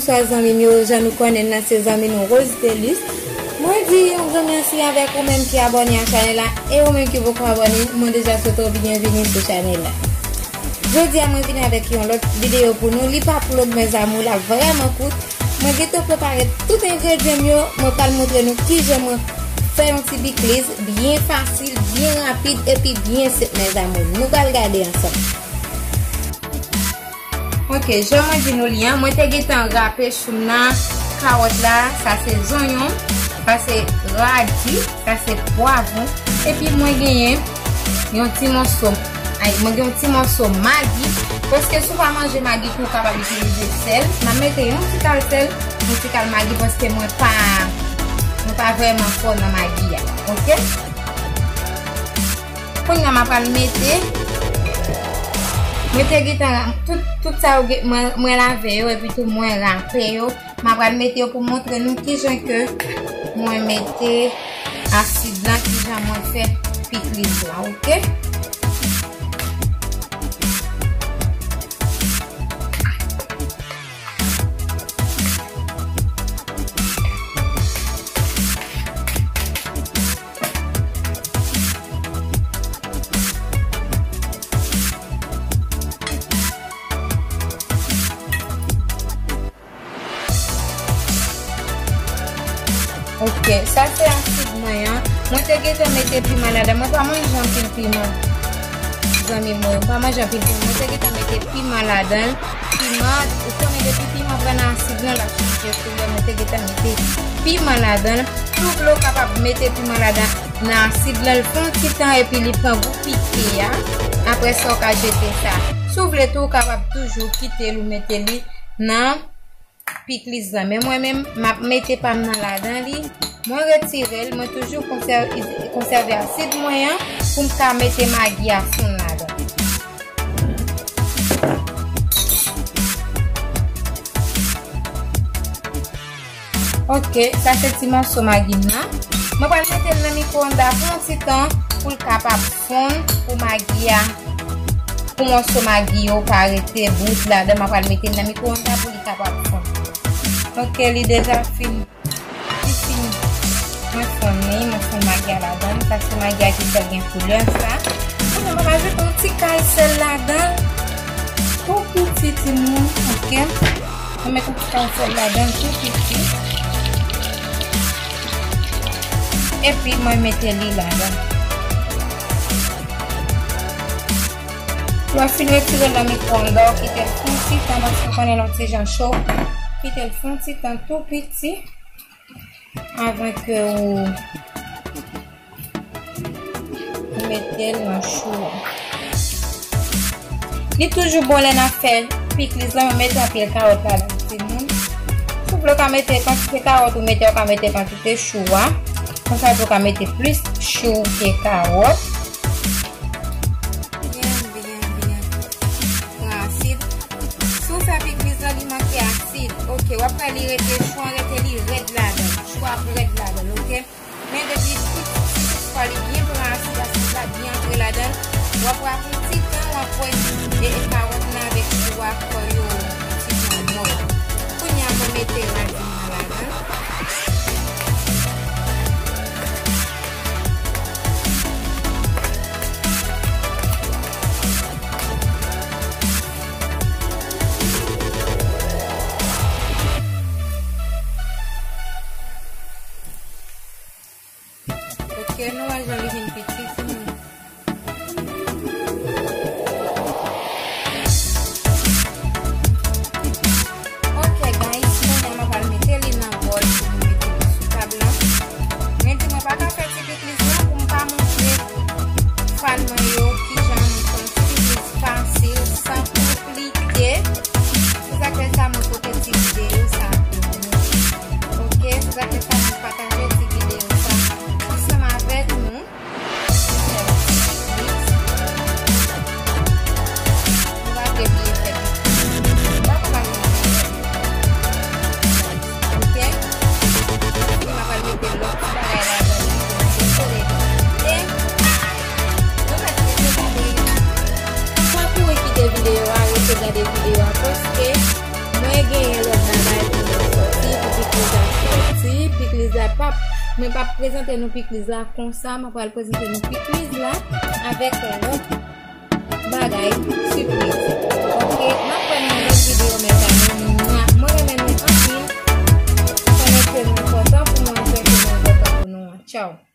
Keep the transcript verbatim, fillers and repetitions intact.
Bonswa zanmi m yo, jan nou konnen l nan se zanmi nou Rose Delus. Mwen di yon gran mèsi avèk ou menm ki abòne a chanèl la e ou menm ki poko abòne, mwen deja swete w byenvini sou chanèl la. Jodi a mwen vini avèk yon lòt videyo pou nou, li pa pou long mes amours, l ap vrèman kout. Mwen gentan prepare tout engredyan m yo, mwen pral montre nou kijan mwen fè yon ti pikliz byen fasil, byen rapid epi byen senp mes amours. Nou pral gade ansanm. Ok, jan mwen di nou li an, mwen te gentan rape chou m nan, kawòt la, sa se zonyon, sa se radi, sa se pwavwon, epi mwen genyen yon ti mòso, ay, mwen gen yon ti mòso magi, paske si w pa manje magi tou, ou kapab itilize sèl. M ap mete yon ti kal sèl, yon ti kal magi, paske mwen pa, mwen pa vrèman fò nan magi a, ok? Kounye a m ap pral mete, mwen te gentan, tout, tout sa yo gen, mwen, mwen lave yo, epi tou mwen rape yo. M ap pral mete yo pou montre nou kijan ke mwen mete asid lan, kijan mwen fè pikliz lan, ok? Ok, sa se asid mwen an. Mwen te gentan mete piman ladan. Mwen pa manje anpil piman. Zanmi mwen, mwen pa manje anpil piman. Mwen te gentan mete piman ladan. Piman, ou konnen depi piman pran nan asid lan, l ap chanje koulè. Mwen te gentan mete piman ladan. Si w vle, ou kapab mete piman ladan nan asid lan, l fè yon ti tan epi li pran gou pike a. Apre sa, ou ka jete sa. Si w vle tou, ou kapab toujou kite l, ou mete li nan pikliz lan. Men mwen menm, m ap mete pa m nan ladan li. Mwen retire l, mwen toujou konsèv-, konsève asid mwen an pou m ka mete magi a fonn ladan. Ok, sa se ti mòso magi m nan. Mwen pral mete l nan mikwo-onda pou yon ti tan pou l kapab fonn, pou magi a, pou mòso magi yo pa rete bout ladan. Mwen pral mete l nan mikwo-onda pou li kapab fonn. Ok, li deja fin, li fin. Mwen fonn li, mwen fonn magi a ladan. Sa se magi a ki fè l gen koulè sa. Kounye a m ap ajoute yon ti kay sèl ladan. Tou piti timoun, ok. Mwen met yon ti kay sèl ladan tou piti. Epi mwen mete li ladan. Lè w fin retire l nan mikwo-onda, w kite l fon ti tan, paske w konnen l yon ti jan cho. Kite l fon ti tan tou piti anvan ke ou mete l nan chou a. Li toujou bon lè n ap fè pikliz lan, mete anpil kawòt ladan, timoun. Si w vle, w ka mete kantite kawòt ou mete, ou ka mete kantite chou a. Konsa tou, ou ka mete plis chou ke kawòt. Byen, byen, byen. Pran asid. Si w fè pikliz lan, li manke asid. Ok, w ap wè li rete, chou an rete li rèd ladan. Chou a ap rèd ladan, ok? Men depi tout, si tout fwa li byen pran asid, asid la byen antre ladan l, w ap wè apre yon ti tan, w ap wè, e, e, kawòt lan avèk chou a fò yo ti jan mòl. Kounye a, mwen mete radi m nan ladan l. Ok, nou wè jan li vin piti, timoun. Ok, guys, kounye a m ap al mete li nan bòl pou nou mete li sou tab la. Men di mwen pa ka fè ti pikliz lan pou m pa montre fan mwen yo kijan nou fè yon ti pikliz fasil, san konplike. Se sa k fè sa mwen pote ti videyo sa pou nou. Ok, se sa k fè sa mwen pataje ti videyo sa ansanm avèk nou. p ap, mwen p ap prezante nou pikliz la konsa, mwen pral prezante nou pikliz la avèk lòt bagay sipriz. Ok, n ap wè nou nan lòt videyo, mezanmi. Mwen renmen nou anpil. Kòmante nou enpòtan pou mwen, kòmante nou enpòtan pou nou. Tchaw.